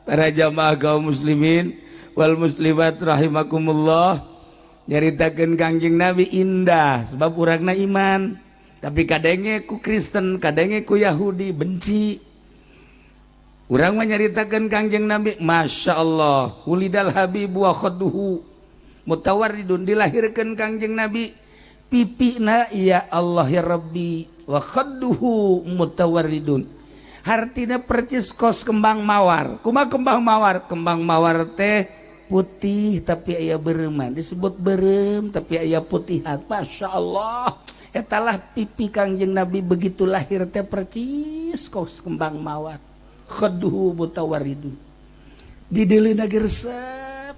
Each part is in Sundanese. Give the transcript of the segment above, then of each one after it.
Para jamaah kaum muslimin wal muslimat rahimakumullah, nyaritakeun Kangjeng Nabi indah sebab urangna iman, tapi kadenge ku Kristen, kadenge ku Yahudi benci. Urang mah nyaritakeun Kangjeng Nabi, Masya Allah, wulidal habib wa khadduhu mutawarridun, dilahirkeun Kangjeng Nabi pipina ya Allah ya Rabbi, wa khadduhu mutawarridun, hartina percis kos kembang mawar. Kumaha kembang mawar? Kembang mawar teh putih tapi aya bereuman, disebut berem tapi aya putihan. Masya Allah, etalah pipi Kangjeng Nabi begitu lahir teh percis kos kembang mawar. Khadduhu mutawarridun, dideuleuna ge resep,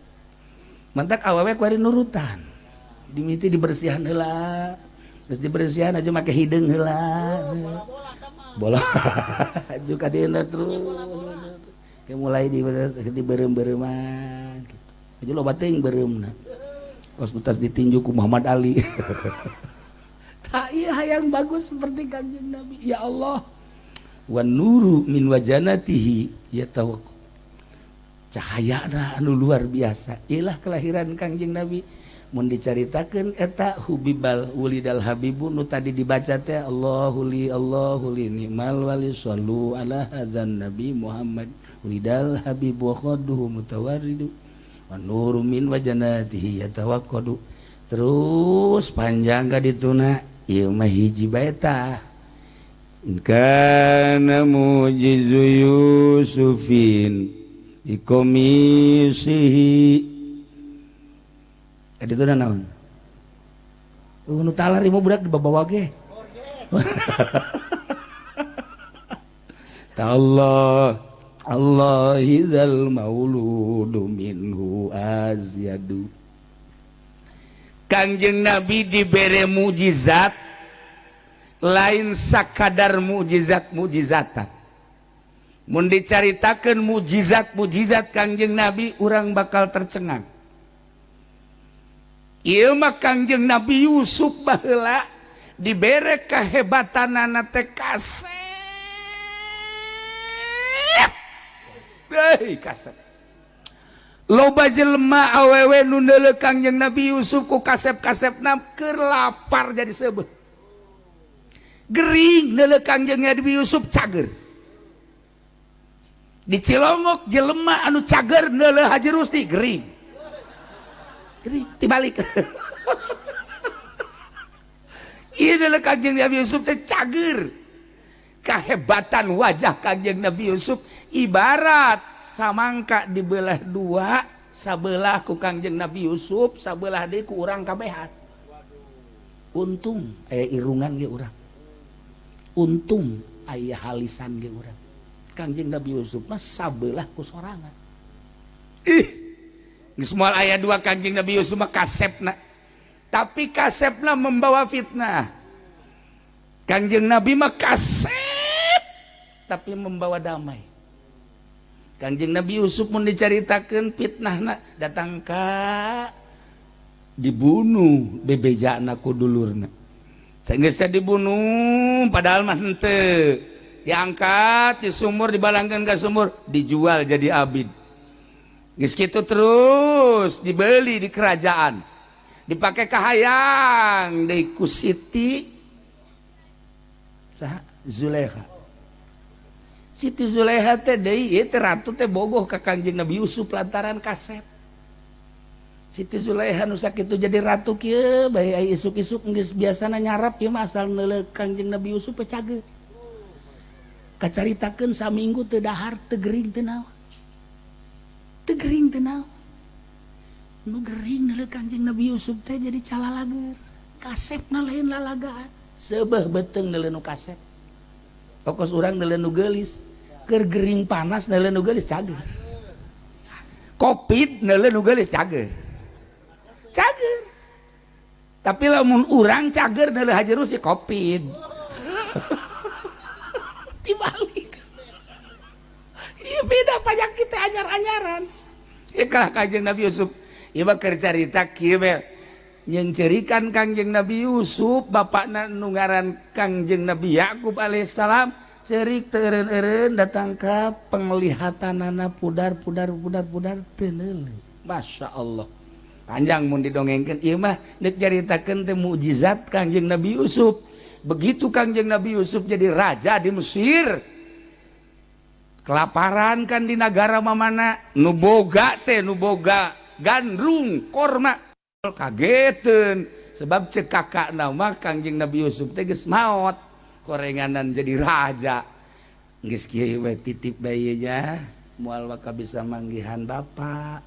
mantak awewe kuari nurutan, dimiti dibersihan heula, geus dibersihan aja make hideung heula, bola juga dina terus kayak mulai di berem-bereman gitu. Aja loba teuing beureumna kos utas ditinju ku Muhammad Ali. Tak iya hayang bagus seperti Kangjeng Nabi. Ya Allah, wan nuru min wajanatihi yatawakku, cahayana anu luar biasa. Ilah kelahiran Kangjeng Nabi mun dicaritakeun eta hubibal wulidal habibu nu tadi dibaca teh, Allahu li Allahu li ni'mal wali sallu ala hadzan nabi Muhammad wulidal habibu wa khadduhu mutawarridu wan nuru min wajanatihi yatawaqqadu. Terus panjang ka dituna ieu mah hiji bae tah. In kana mujizu Yusufin ikomisihi. Tadi itu naon? Nu talar ieu budak dibawa ge. Allah Allah idzal mauludu minhu azyadu. Kangjeng Nabi dibere mukjizat lain sakadar mukjizat mukjizatan. Mun dicaritakeun mukjizat mukjizat Kangjeng Nabi, urang bakal tercengang. Ieu mah Kangjeng Nabi Yusuf baheula dibere kehebatanana teh kasep. Hei kasep. Loba jelema awewe nu neuleuh Kangjeng Nabi Yusuf ku kasep-kasepna keur lapar jadi seubeuh. Gering neuleuh Kangjeng Nabi Yusuf cager. Di Cilongok jelema anu cager neuleuh Haji Rusdi gering. Gering tibalik. Ieu neuleuh Kangjeng Nabi Yusuf teh cager. Kahebatan wajah Kangjeng Nabi Yusuf ibarat samangka dibelah dua, sabelah ku Kangjeng Nabi Yusuf, sabelah deui ku urang kabehan. Untung aya irungan ge urang, untung aya halisan ge urang. Kangjeng Nabi Yusuf mah sabelah ku sorangan. Ih, geus moal aya dua Kangjeng Nabi Yusuf mah kasepna. Tapi kasepna membawa fitnah. Kangjeng Nabi mah kasep tapi membawa damai. Kangjeng Nabi Yusuf mun dicaritakeun fitnahna datang ka dibunuh bebejana ku dulurna. Geus teh dibunuh padahal mah henteu. Diangkat di sumur, dibalangkeun ka sumur, dijual jadi abid. Geus kitu terus dibeli di kerajaan. Dipake kahayang deui ku Siti saha Zulaikha. Siti Zulaikha teh deui ieu teh ratu teh bogoh ka Kangjeng Nabi Yusuf lantaran kasep. Siti Zulaikha nu sakitu jadi ratu kieu bae ai isuk-isuk geus biasana nyarap ieu mah asal neuleuh Kangjeng Nabi Yusuf teh cager. Kacaritakeun saminggu teu dahar teu gering teu naon. Teu gering teu naon. Nu gering neuleuh Kangjeng Nabi Yusuf teh jadi calalager. Kasepna lain lalagaan. Seubeuh beuteung neuleuh nu kasep. Pokos urang neuleuh nu geulis. Keur gering panas neuleuh nu geulis cager. Covid neuleuh nu geulis cager. Cager. Tapi lamun urang cager neuleuh Haji Rusdi Covid. Dibalik. Iya beda panyakit teh anyar-anyaran. Ieu kalah Kangjeng Nabi Yusuf. Ieu mah keur carita kieu we. Nyeungceurikan Kangjeng Nabi Yusuf bapakna nu ngaran Kangjeng Nabi Yakub alaihissalam Cerik teu eureun-eureun, datang ka penglihatanana pudar, pudar, pudar, pudar, teu neuleu. Masya Allah, panjang mun didongengkeun ieu mah. Deuk nyaritakeun teh mukjizat Kangjeng Nabi Yusuf. Begitu Kangjeng Nabi Yusuf jadi raja di Mesir, kelaparan kan di negara mamana. Nu boga teh, nu boga gandrung korma kageteun, sebab cek kakak nama Kangjeng Nabi Yusuf teh geus maot, korenganan jadi raja. Geus kieu we, titip bae nya, moal waka bisa manggihan bapak.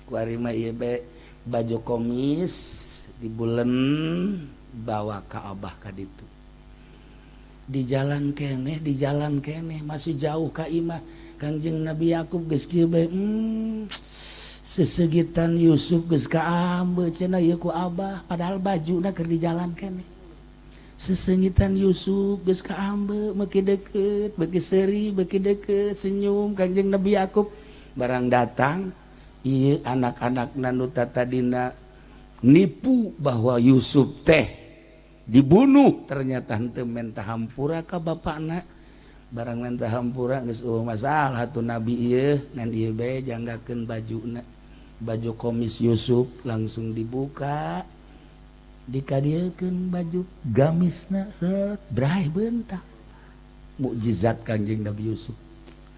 Kuari mah ieu bae, baju komis dibulen, bawa ka abah ka ditu. Di jalan keneh, di jalan keneh, masih jauh ka imah, Kangjeng Nabi Yakub geus kieu bae, sesegitan Yusuf geus kaambe cenah ieu ku abah." Padahal bajuna keur di jalan keneh. Sesengitan Yusuf geus kaambe, beuki deket, beuki seuri, beuki deket, senyum Kangjeng Nabi Yakub. Barang datang, ieu anak-anak nu tadina nipu bahwa Yusuf teh dibunuh, ternyata henteu menta hampura ka bapakna. Barang menta hampura, geus euweuh masalah tuh. Nabi ieu ngan ieu bae, janggakeun bajuna, baju komis Yusuf langsung dibuka, dikadieukeun baju gamisna, set, bray, bentak. Mukjizat Kanjeng Nabi Yusuf,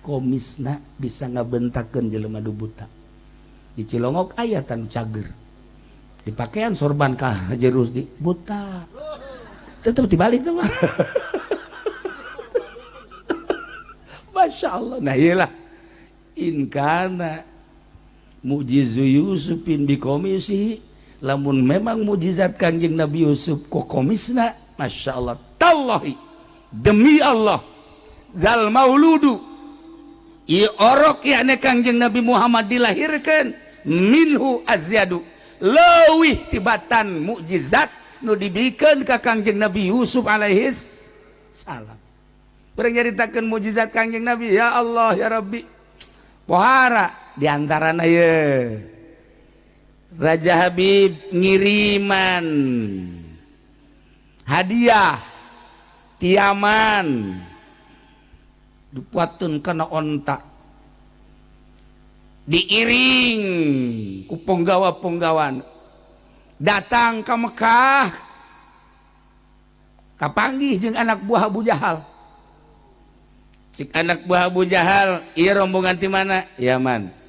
komisna bisa ngabentakeun jelema nu buta. Di Cilongok aya tanu cager, dipakean sorban ka Haji Rusdi, buta tetep dibalik tuh mah. Masya Allah. Nah, iyalah, in kana mujizu Yusufin bikomisi, lamun memang mujizat Kanjeng Nabi Yusuf ku komisna, Masya Allah, tallahi, demi Allah, zal mauludu, ieu orok yakni Kangjeng Nabi Muhammad dilahirkan, minhu azyadu, leuwih tibatan mukjizat nu dibikeun ka Kangjeng Nabi Yusuf alaihis salam. Urang nyaritakeun mukjizat Kangjeng Nabi, ya Allah ya Rabbi, pohara di antarana ye Raja Habib ngiriman hadiah ti Yaman, dipuatun kana onta, diiring ku punggawa-punggawan, datang ke Mekah, kapanggih jeung anak buah Abu Jahal. Cik anak buah Abu Jahal, "Ieu rombongan ti mana?" "Yaman."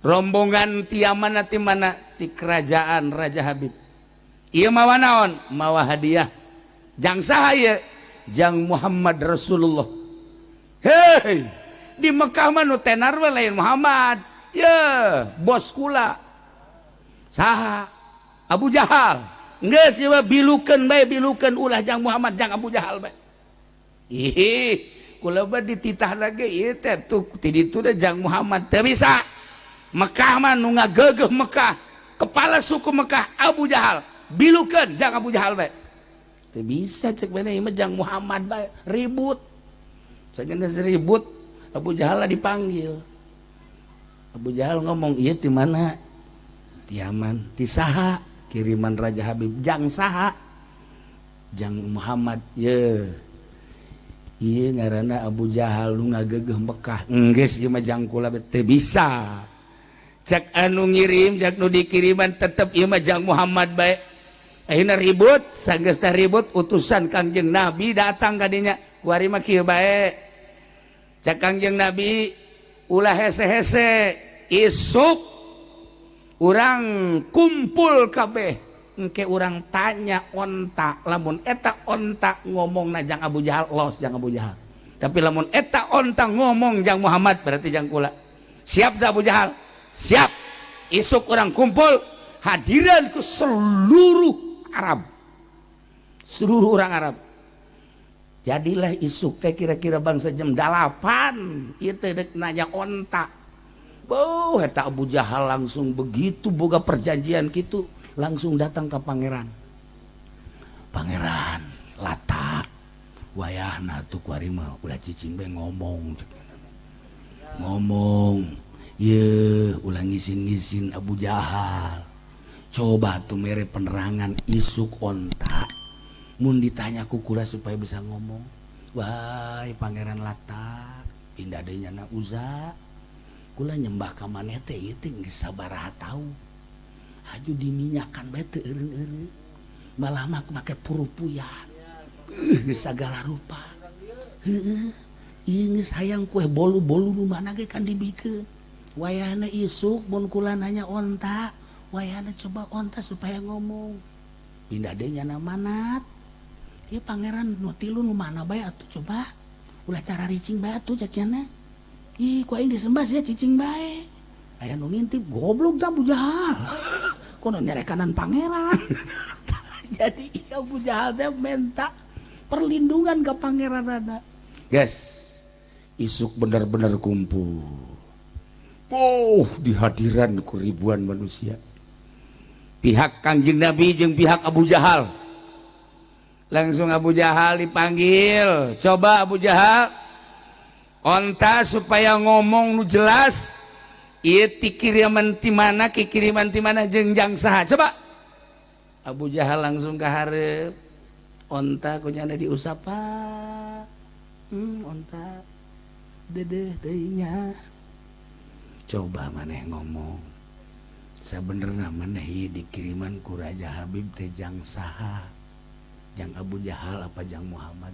"Rombongan ti mana, ti mana?" "Ti kerajaan Raja Habib." "Ieu mawa naon?" "Mawa hadiah." "Jang saha ieu?" "Jang Muhammad Rasulullah." "Hei, di Mekah mah nu tenar we lain Muhammad ye, bos kula." "Saha?" "Abu Jahal." "Geus ieu mah bilukeun bae, bilukeun, ulah jang Muhammad, jang Abu Jahal bae." "Ih, kula mah dititah lagi ieu teh tuh ti ditu deh jang Muhammad." "Teu bisa. Mekah mah nu ngagegeuh Mekah, kepala suku Mekah Abu Jahal, bilukeun jang Abu Jahal bae." "Teu bisa," cek bene, "ieu mah jang Muhammad bae." Ribut. Sageus ribut, Abu Jahal lah dipanggil. Abu Jahal ngomong, "Ieu ti mana?" "Ti Yaman." "Ti saha?" "Kiriman Raja Habib." "Jang saha?" "Jang Muhammad." "Ye, ieu ngaranna Abu Jahal nu ngagegeuh Mekah. Enggeus, ieu mah jang kula." "Teu bisa," cek anu ngirim, cek nu dikiriman, "tetep ieu mah jang Muhammad bae." Akhirna ribut. Sanggeus teh ribut, utusan Kangjeng Nabi datang ka dinya. "Kuari mah kieu bae," cek Kangjeng Nabi, "ulah hese-hese, isuk urang kumpul kabeh, engke urang tanya onta. Lamun eta onta ngomong jang Abu Jahal, los jang Abu Jahal. Tapi lamun eta onta ngomong jang Muhammad, berarti jang kula. Siap tak, Abu Jahal?" "Siap." Isuk urang kumpul, hadiran ke seluruh Arab, seluruh orang Arab. Jadilah isuk teh kira-kira bangsa jam 8 ieu teh dek nanya onta. Boh, eta Abu Jahal langsung begitu boga perjanjian gitu, langsung datang ke pangeran. "Pangeran Lata, wayahna tuh kuari mah ulah cicing bae, ngomong," cek ngomong ye, "ulah ngisin-ngisin Abu Jahal. Coba tuh mere penerangan, isuk onta mun ditanya ku kula supaya bisa ngomong." Wahai Pangeran Lata, pindah deui nyana Uza. Kula nyembah ka maneh teh ieu teh geus sabaraha taun. Haju diminyakan bae teu eureun-eureun. Malah mah make purupuyan. Geus sagala rupa. Heueuh. Ieu geus hayang kue bolu-bolu nu mana ge kan dibikeun. Wayahna isuk mun kula nanya onta, wayahna coba onta supaya ngomong. Pindah deui nyana Manat. Ieu pangeran nu tilu nu mana bae atuh coba. Ulah cara ricing bae atuh cek nyana. Ih, ku aing disembah sia cicing bae. Aya nu ngintip, goblok tah Abu Jahal. Kono nyerekanan pangeran. Jadi Abu Jahal teh minta perlindungan ke pangeran ada. Guys, isuk benar-benar kumpul. Oh, dihadiran ku ribuan manusia. Pihak Kangjeng Nabi jeung pihak Abu Jahal. Langsung Abu Jahal dipanggil. Coba Abu Jahal, onta supaya ngomong nu jelas. Ieu ti kiriman ti mana, kiriman ti mana jeung jang saha? Coba. Abu Jahal langsung ka hareup. Onta ku nyana diusapan. Onta dedeh teuing nya. Coba maneh ngomong. Sabenerna maneh ieu dikiriman ku Raja Habib teh jang saha? Jang Abu Jahal apa jang Muhammad?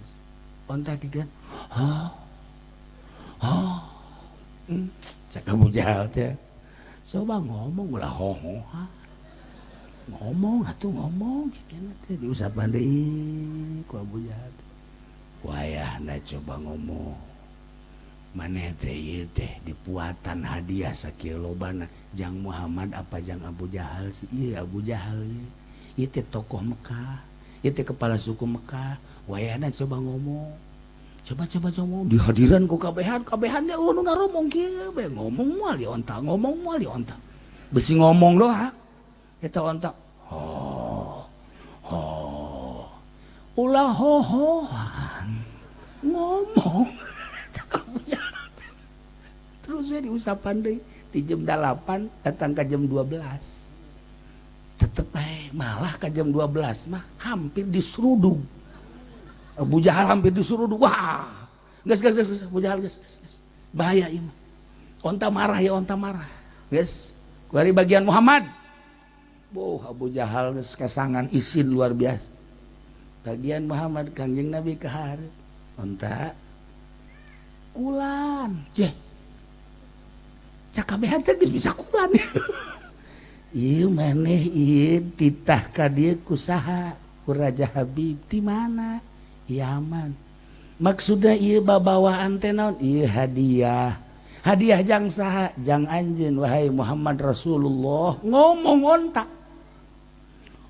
Onta kieu. Oh. Oh. Cak Abu Jahal teh. Coba ngomong ulah hoho. Ngomong atuh ngomong cek teh diusapan deui ku Abu Jahal. Wayahna coba ngomong. Maneh teh ieu teh dipuatan hadiah sakieu lobana jang Muhammad apa jang Abu Jahal sih? Ieu Abu Jahal ieu. Ieu teh tokoh Mekah, ieu teh kepala suku Mekah. Wayahna coba ngomong. Coba coba coba di hadiran ku kabehan, kabehan ge nu ngaromong kieu bae ngomong moal di onta, ngomong moal di onta. Besi ngomong doang. Eta onta. Oh. Oh. Ulah hohohan. Ngomong. Terus we diusapan deui di jam 8 datang ke jam 12. Tetep bae malah ke jam 12 mah hampir diseruduk. Abu Jahal hampir diseruduk. Wah. Geus geus geus Abu Jahal geus geus. Bahaya ieu mah. Onta marah ya, onta marah. Geus. Dari bagian Muhammad. Boh, Abu Jahal geus kesangan isin luar biasa. Bagian Muhammad Kangjeng Nabi ka hareup. Onta kulan. Jeh. Cakabehan teh geus bisa kulan. Ieu maneh ieu titah ka dieu ku saha? Ku Raja Habib ti mana? Yaman. Maksudna ieu babawaan teh naon? Ieu hadiah. Hadiah jang saha? Jang anjeun wahai Muhammad Rasulullah. Ngomong onta.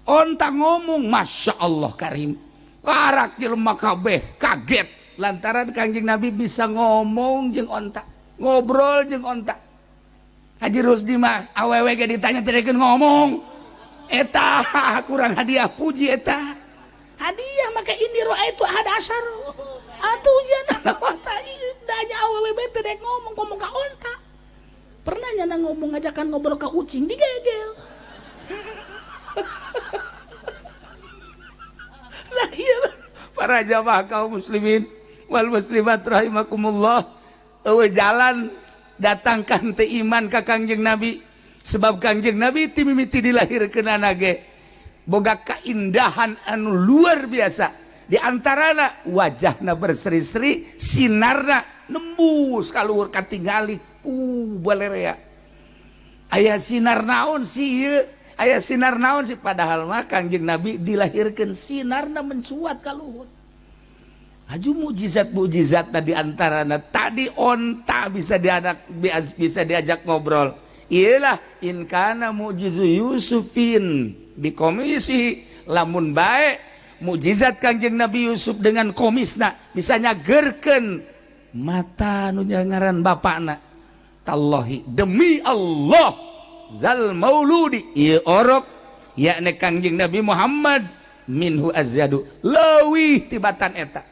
Onta ngomong, Masya Allah Karim. Karak jelema kabeh kaget lantaran Kangjeng Nabi bisa ngomong jeung onta, ngobrol jeung onta. Haji Rusdi mah awewe ge ditanya teu ngomong. Eta kurang hadiah puji eta. Hadiah maka ini roa itu ada asar. Atuh ujian onta ieu danya awewe bae teu dek ngomong ngomong ka onta. Pernah nyana ngomong ngajakan ngobrol ka ucing digegel. Nah iya para jamaah kaum muslimin wal muslimat rahimakumullah, eueuh jalan datangkan teh iman ka Kangjeng Nabi sebab Kangjeng Nabi ti mimiti dilahirkeunana ge boga kaindahan anu luar biasa. Di antarana wajahna berseri-seri, sinarna nembus ka luhur katingali ku balerea. Aya sinar naon sih ieu? Aya sinar naon sih? Padahal mah Kangjeng Nabi dilahirkeun sinarna mencuat ka luhur. Aju mukjizat-mukjizat tadi antarana tadi onta bisa dianak bisa diajak ngobrol. Iyalah in kana mu'jizu Yusufin bikomisi, lamun bae mukjizat Kangjeng Nabi Yusuf dengan komisna bisa nyagerkeun mata nu ngaran bapakna. Tallahi demi Allah zal mauludi ieu orok yakni Kangjeng Nabi Muhammad minhu azyadu leuwih tibatan eta.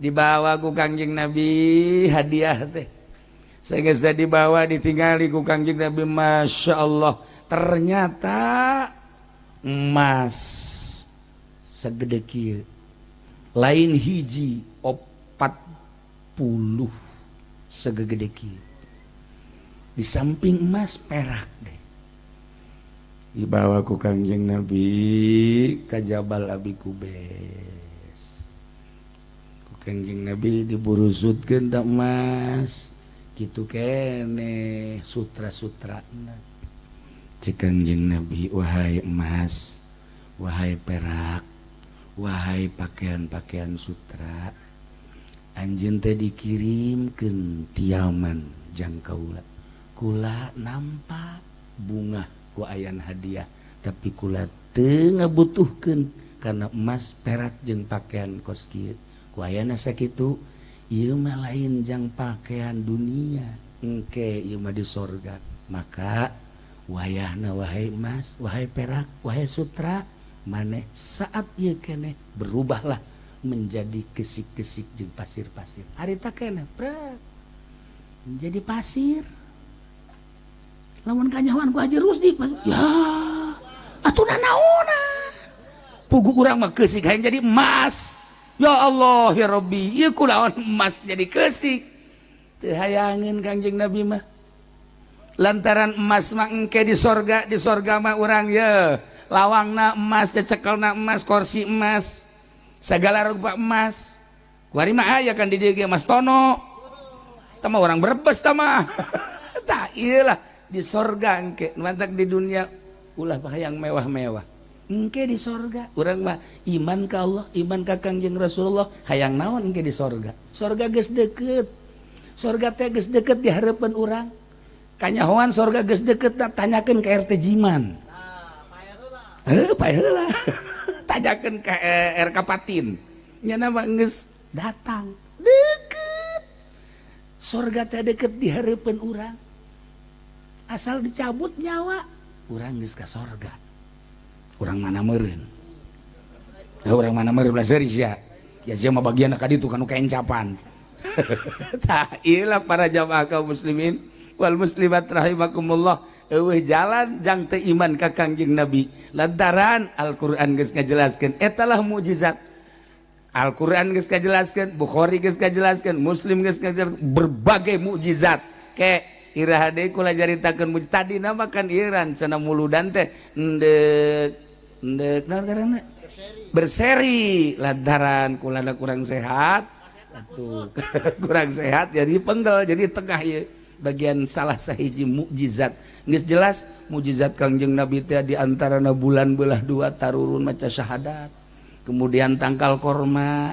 Dibawa ku Kangjeng Nabi hadiah teh. Sehingga dibawa ditinggali ku Kangjeng Nabi, Masya Allah ternyata emas segede kieu. Lain hiji, 40 segede kieu. Di samping emas, perak deh. Dibawa ku Kangjeng Nabi ka Jabal Abi Kubes. Ku Kangjeng Nabi diburusutkeun tak emas kitu kene sutra-sutrana. Cek Kangjeng Nabi, "Wahai emas, wahai perak, wahai pakaian-pakaian sutra, anjeun teh dikirimkeun ti Yaman jang kaula. Kula nampak bunga ku ayan hadiah, tapi kula teu ngabutuhkeun karena emas, perak jeung pakaian kos kieu. Ku ayana sakitu ieu mah lain jang pakaian dunia, engke ieu mah di sorga. Maka wayahna, wahai emas, wahai perak, wahai sutra, maneh saat ieu keneh berubahlah menjadi kesik-kesik jeung pasir-pasir." Harita keneh prek menjadi pasir. Lamun kanyahoan ku Haji Rusdi ya atuh naonan, puguh urang mah keusik hayang jadi emas. Ya Allah ya Rabbi, ieu kunaon emas jadi keusik? Teu hayangeun Kangjeng Nabi mah, lantaran emas mah engke di sorga. Di sorga mah urang ye lawangna emas, cecekelna emas, kursi emas, segala rupa emas. Kuari mah aya kan di dieu ge Mas Tono tah mah, orang Brebes tah mah. Tah iyalah di sorga engke. Mantak di dunia ulah hayang mewah-mewah, engke di sorga. Urang mah iman ka Allah, iman ka Kangjeng Rasulullah, hayang naon engke di sorga? Sorga geus deket, sorga teh geus deket di harapan urang. Kanyahoan sorga geus deket, tanyakeun ke RT Jiman, heuh, paeh heula. Tanyakeun ke RK Patin, nya mah geus datang deket. Sorga teh deket di harapan urang, asal dicabut nyawa urang geus ka sorga. Urang mana meureun? Ya, urang mana meureun, belah seuri sia ya, sia mah bagian ka ditu kanu kaencapan. Tah iyalah, para jamaah kaum muslimin wal muslimat rahimakumullah, eueuh jalan jang teu iman ka Kangjeng Nabi, lantaran Al-Qur'an geus ngajelaskeun etalah mukjizat. Al-Qur'an geus ngajelaskeun, Bukhari geus ngajelaskeun, Muslim geus ngajelaskeun berbagai mukjizat. Ke iraha deui kula caritakeun tadi nama kan iran cenah muludan teh endek endek naon ngaranna, berseri, lantaran kula kurang sehat atuh, kurang sehat jadi penggel, jadi tengah ieu bagian salah sahiji mukjizat. Geus jelas mukjizat Kangjeng Nabi teh di antarana bulan belah dua, tarurun maca syahadat, kemudian tangkal korma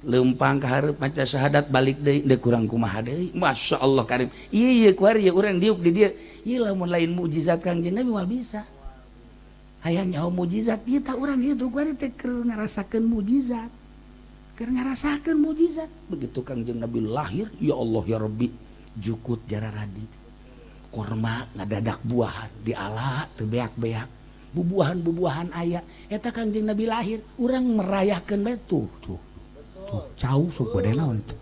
lempang ka hareup maca syahadat, balik deui, deui kurang kumaha deui. Masya Allah karim, ieu kuari urang diuk di dieu ieu lamun lain mukjizat Kangjeng Nabi moal bisa. Hayang nyaho mukjizat ieu tah, urang kitu kuari teh keur ngarasakeun mukjizat, keur ngarasakeun mukjizat. Begitu Kangjeng Nabi lahir, ya Allah ya Rabbi, jukut jararadi, korma ngadadak buahan, diala teu beak-beak, bubuahan bubuahan aya. Eta Kangjeng Nabi lahir, urang merayakeun bae. Tuh tuh tuh, cau sok bade naon tuh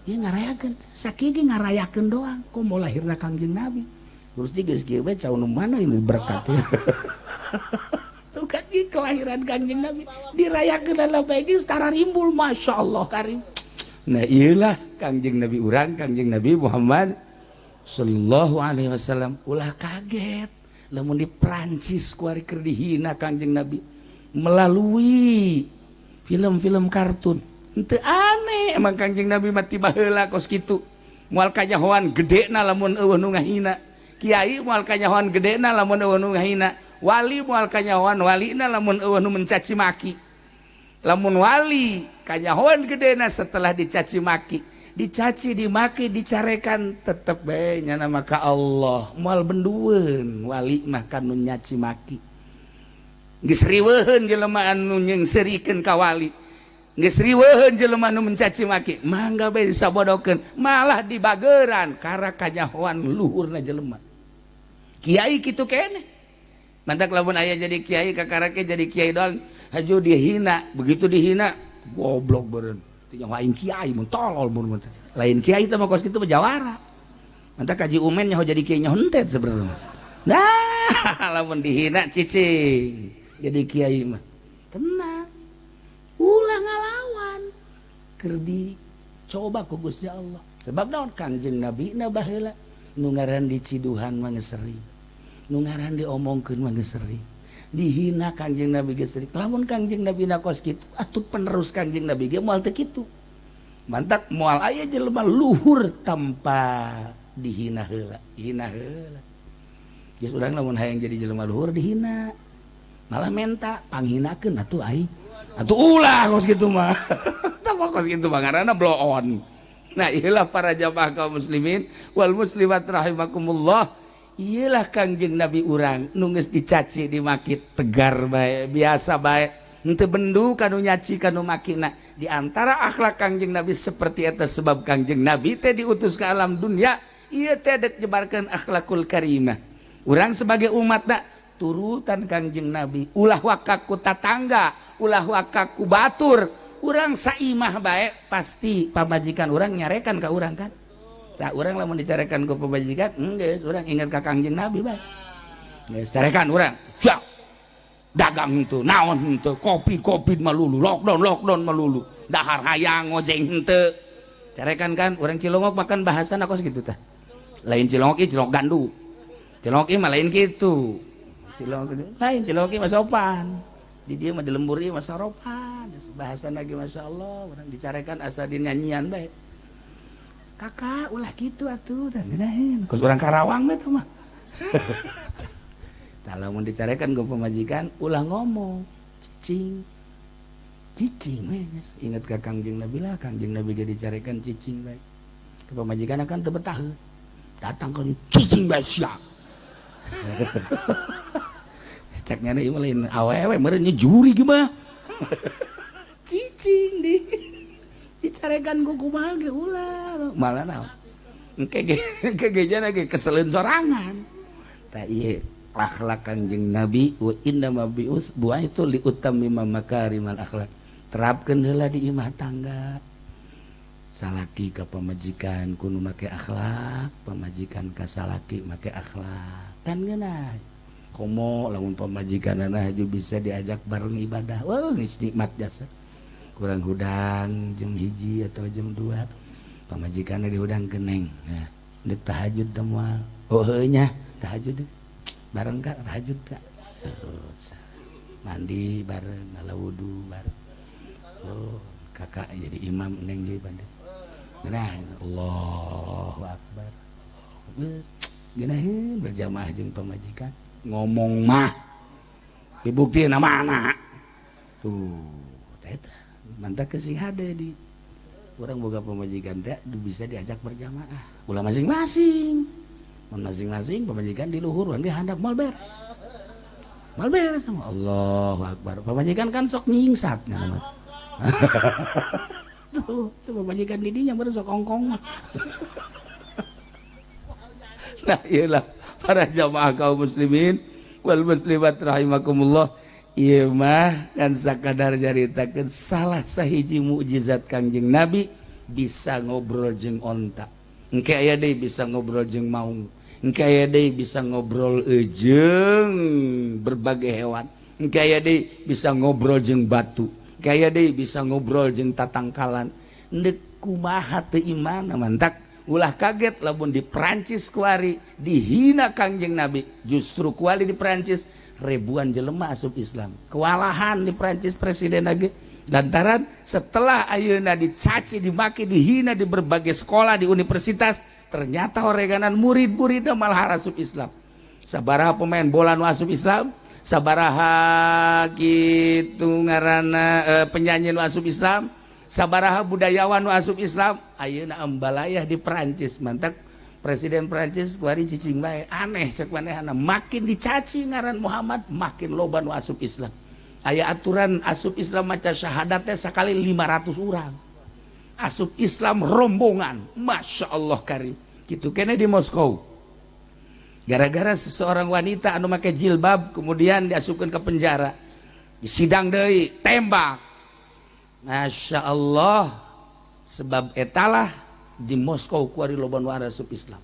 ieu, ngarayakeun sakieu, ngarayakeun doang. Kok mau lahirna Kangjeng Nabi terus geus kieu bae, cau nu mana ini berkat ya? Tuh kan ieu kelahiran Kangjeng Nabi dirayakeun lah bae geus tararimbul. Masya Allah karim. Nah, iyalah Kangjeng Nabi urang, Kangjeng Nabi Muhammad Sallallahu Alaihi Wasallam. Ulah kaget lamun di Prancis kuari keur dihina Kangjeng Nabi melalui film-film kartun. Henteu aneh, emang Kangjeng Nabi mati baheula kos kitu. Moal kanyahoan gedena lamun eueuh nu ngahina. Kiai moal kanyahoan gedena lamun eueuh nu ngahina. Wali moal kanyahoan walina lamun eueuh nu mencaci maki. Lamun wali kanyahoan gedena setelah dicaci maki, dicaci dimaki, dicarekan, tetep bae nyana maka Allah moal bendueun. Wali mah kan nu nyaci maki geus riweuheun, jelema anu nyeungseurikeun ka wali geus riweuheun, jelema anu mencaci maki mangga bae disabodokeun, malah dibageran kara kanyahoan luhurna jelema. Kiai kitu keneh. Mantak lamun aya jadi kiai kakarake jadi kiai doang, haju dihina, begitu dihina, goblok beureun teu aing kiai mun tolol mun lain kiai teh mah kos kitu mah jawara. Mantak kaji umen nyaho jadi kiai nyaho henteu sebenarnya. Nah, lamun dihina cicing jadi kiai mah tenang, ulah ngalawan. Keur dicoba ku Gusti Allah. Sebab naon Kangjeng Nabi na baheula nu ngaran diciduhan mah geus sering. Nu ngaran diomongkeun mah geus sering. Dihina Kangjeng Nabi geus sering. Lamun Kangjeng Nabi na kos kitu, atuh penerus Kangjeng Nabi ge moal teu kitu. Mantak moal aya jelema luhur tanpa dihina heula, hina heula. Geus urang lamun hayang jadi jelema luhur dihina. Malah menta panghinakeun atuh aing. Atuh ulah kos kitu mah. Tah kos kitu mah ngaranna blow on. Nah, iyalah para jamaah kaum muslimin wal muslimat rahimakumullah. Iyalah Kangjeng Nabi urang nu geus dicaci dimaki tegar bae, biasa bae. Henteu bendu kanu nyaci kanu makina. Di antara akhlak Kangjeng Nabi seperti eta sebab Kangjeng Nabi teh diutus ke alam dunia, ieu teh dek nyebarkeun akhlakul karimah. Urang sebagai umatna turutan Kangjeng Nabi, ulah waka ku tatangga, ulah waka ku batur. Urang saimah bae pasti pamajikan urang nyarekan ka urang kan. Tah urang lamun dicarekan ku pamajikan, geus urang ingat ka Kangjeng Nabi bae. Geus carekan urang. Siap. Dagang henteu, naon henteu, kopi-kopi malulu, lockdown malulu. Dahar hayang ngojeng henteu. Carekan kan urang Cilongok makan bahasana kos kitu tah. Lain Cilongok ieu Cilongok gandu. Cilongok ieu mah lain kitu. Cilongok lain Cilongok ieu mah sopan. Di dieu mah di lembur ieu mah saropan. Bahasa lagi Masya Allah, orang dicarekan asa dinyanyian bae. Kakak ulah kitu atuh tah ngeunaheun. Kos urang Karawang mah tah mah. Tah lamun dicarekan ku pamajikan ulah ngomong, cicing. Cicing we geus. Ingat ka Kangjeng Nabi lah, Kangjeng Nabi ge dicarekan cicing bae. Ke pamajikan akan teu betah. Datang ka cicing bae sia. Cek nyana ieu mah lain awewe meureun juri ge mah. Cicing di dicarekan ku kumaha ge ulah malah naon engke ge engke ge jana ge keseleun sorangan. Tah ieu akhlak Kangjeng Nabi wa inna ma bi'us bu'aitu li utammima makarimal akhlak. Terapkeun heula di imah tangga. Salaki ka pamajikan kudu make akhlak, pamajikan ka salaki make akhlak. Kan ngeunah. Komo lamun pamajikanana haju bisa diajak bareng ibadah. Wah, geus nikmat jasa. Kurang hudang jam 1 atau jam 2. Pamajikanna dihudang keneng. Nah, deuk tahajud teh moal. Oh heuh nya, tahajud deh. Bareng kak, tahajud kak. Oh, mandi bareng, ngala wudu bareng. Oh, kakak jadi imam neng di bandar. Nah, Allahu Akbar. Geunaheun berjamaah jeung pamajikan. Ngomong mah dibuktiin sama anak. Tuh, eta mantap kesing hade di orang boga pamajikan teh bisa diajak berjamaah. Ulah masing-masing. Mun masing-masing pamajikan di luhur, urang di handap moal beres. Moal beres sama Allahu Akbar. Pamajikan kan sok nyingsat nya mah. Tuh, sama pamajikan di dinya baru sok kongkong mah. Nah, iyalah para jamaah kaum muslimin wal muslimat rahimakumullah. Ieu mah kan sakadar nyaritakeun salah sahiji mukjizat Kangjeng Nabi bisa ngobrol jeung onta. Engke aya deui bisa ngobrol jeung maung. Engke aya deui bisa ngobrol jeung berbagai hewan. Engke aya deui bisa ngobrol jeung batu. Engke aya deui bisa ngobrol jeung tatangkalan. Endek kumaha teu iman mantak ulah kaget lamun di Perancis kuari dihina Kangjeng Nabi. Justru kuari di Perancis ribuan jelema asup Islam. Kewalahan di Perancis presiden lagi. Lantaran setelah ayeuna dicaci, dimaki, dihina di berbagai sekolah, di universitas, ternyata oreganan murid-muridna malah asup Islam. Sabaraha pemain bola nu asup Islam, sabaraha kitu ngaranna penyanyi nu asup Islam, sabaraha budayawan nu asup Islam, ayeuna ambalayah di Perancis. Mantak Presiden Perancis kuari cicing bae, aneh cek manehna, makin dicaci ngaran Muhammad makin loba nu asup Islam. Aya aturan asup Islam maca syahadat teh sakali 500 urang. Asup Islam rombongan, Masya Allah karim. Kitu kene di Moskow. Gara-gara seseorang wanita anu make jilbab kemudian diasupkeun ke penjara. Disidang deui, tembak. Masya Allah, sebab etalah di Moskow kuari loba nu asup Islam.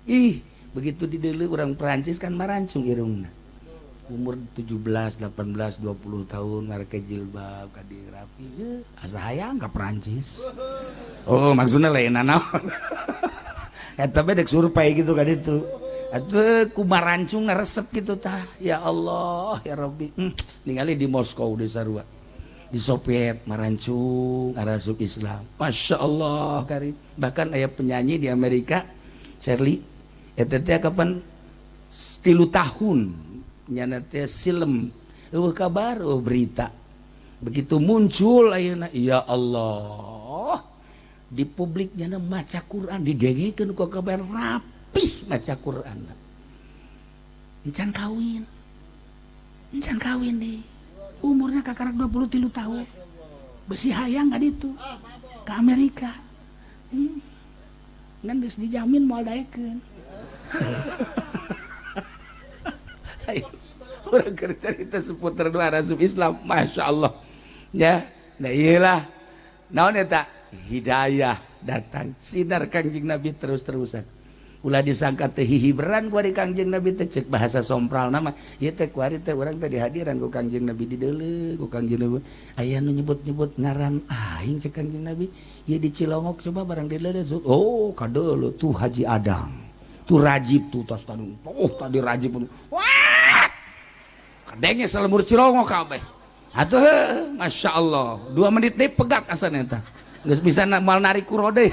Ih, begitu dideuleu urang Perancis kan marancung irungna. Umur 17, 18, 20 tahun mereka jilbab ka dieu rapi. Asa hayang ka Perancis. Oh, maksudnya lain naon. Eta bae dek survei gitu ka ditu. Atuh ku marancung resep gitu tah. Ya Allah, ya Rabbi. Ningali di Moskow di sarua. Di Soviet marancung arasup Islam. Masya Allah karim. Bahkan aya penyanyi di Amerika, Shirley, eta teh kapan 3 tahun nyana teh silem, eueuh kabar, eueuh berita. Begitu muncul ayeuna, ya Allah, di publik nyana maca Quran didengekeun ku kabar rapih maca Quran. Encan kawin. Encan kawin deh. Umurnya kakarak 23 tahun. Besi hayang ka ditu. Ke Amerika. Ngan geus dijamin moal daekeun. Urang keur cerita seputar dua rasum Islam, Masya Allah. Ya, nah iyalah. Naon eta? Hidayah datang, sinar Kangjeng Nabi terus-terusan. Ulah disangka teh hihiberan ku ari Kangjeng Nabi teh, cek bahasa sompral nama. Ieu teh kuari teh urang teh dihadiran ku Kangjeng Nabi dideuleu ku Kangjeng Nabi. Aya nu nyebut-nyebut ngaran aing cek Kangjeng Nabi. Ieu di Cilongok coba barang dideuleu. Oh, kadeuleu tuh Haji Adang. Tuh Rajib tuh tos tadi. Oh, tadi Rajib. Wah! Kadenge salemur Cilongok kabeh. Atuh Masya Allah, 2 menit deui pegat asana eta. Geus bisa mal narik kurode.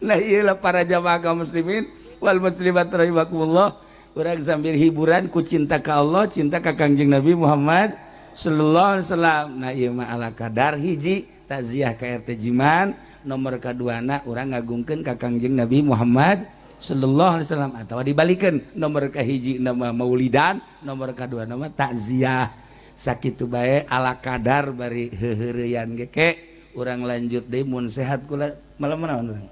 Nah iyalah para jamaah kaum muslimin wal muslimat rahimakumullah. Urang sambil hiburan ku cinta ka Allah, cinta ka Kangjeng Nabi Muhammad sallallahu alaihi wasallam. Nah ieu mah ala kadar hiji takziah ka RT Jiman, nomor kaduana urang ngagungkeun ka Kangjeng Nabi Muhammad sallallahu alaihi wasallam, atawa dibalikeun nomor kahiji nama maulidan, nomor kadua nama takziah. Sakitu bae ala kadar bari heuheureyan ge ke urang lanjut deui mun sehat kula malam naon urang?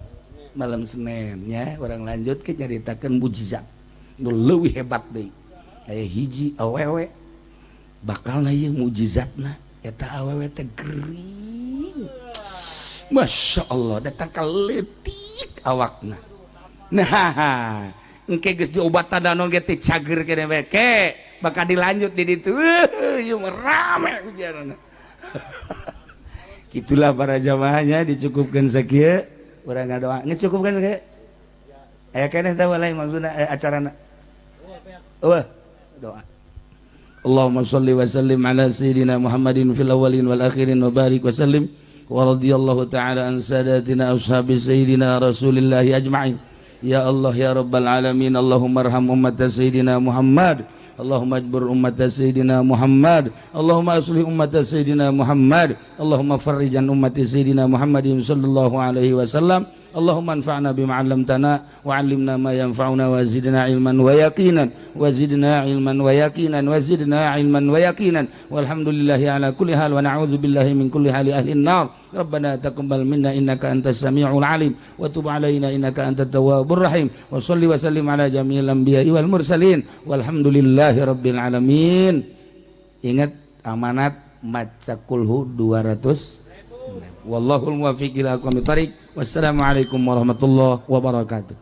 Malam Senin nya urang lanjut ke nyaritakeun mujizat nu leuwih hebat deui. Aya hiji awewe bakalna ieu mujizatna, eta awewe teh gering. Masya Allah, datang ka leutik awakna. Nah, engke geus diobatan naon ge teh cager keneh bae ke, bakal dilanjut di ditu. Ieu mah rame ujianna. Gitulah para jamaahnya, dicukupkan sakieu. Urang ngadoa, ngecukupkan sakieu. Aya keneh teh lain maksudna acarana. Eueuh, doa. Allahumma shalli wa sallim ala sayyidina Muhammadin fil awwalin wal akhirin wa barik wa sallim wa radhiyallahu ta'ala an sadatina ashabi sayyidina Rasulillahi ajma'in. Ya Allah ya Rabbal alamin, Allahumma arham ummat sayyidina Muhammad, Allahumma ajbur ummat sayyidina Muhammad, Allahumma aslih ummat sayyidina Muhammad, Allahumma farrijan ummat sayyidina Muhammadin sallallahu alaihi wasallam. Allahumma anfa'na bima 'allamtana wa 'allimna ma yanfa'una wa zidna ilman wa yaqinan wa zidna ilman wa yaqinan wa zidna ilman wa yaqinan. Walhamdulillahi ala kulli hal wa na'udzu billahi min kulli hali ahli an-nar. Rabbana taqabbal minna innaka antas samiul alim wa tub alaina innaka antat tawwabur rahim. Wa shalli wa sallim ala jami'il anbiya'i wal mursalin. Walhamdulillahi rabbil alamin. Ingat amanat maca kulhu 200. Wallahul muwaffiq ila aqwamit thariq. Wassalamualaikum warahmatullahi wabarakatuh.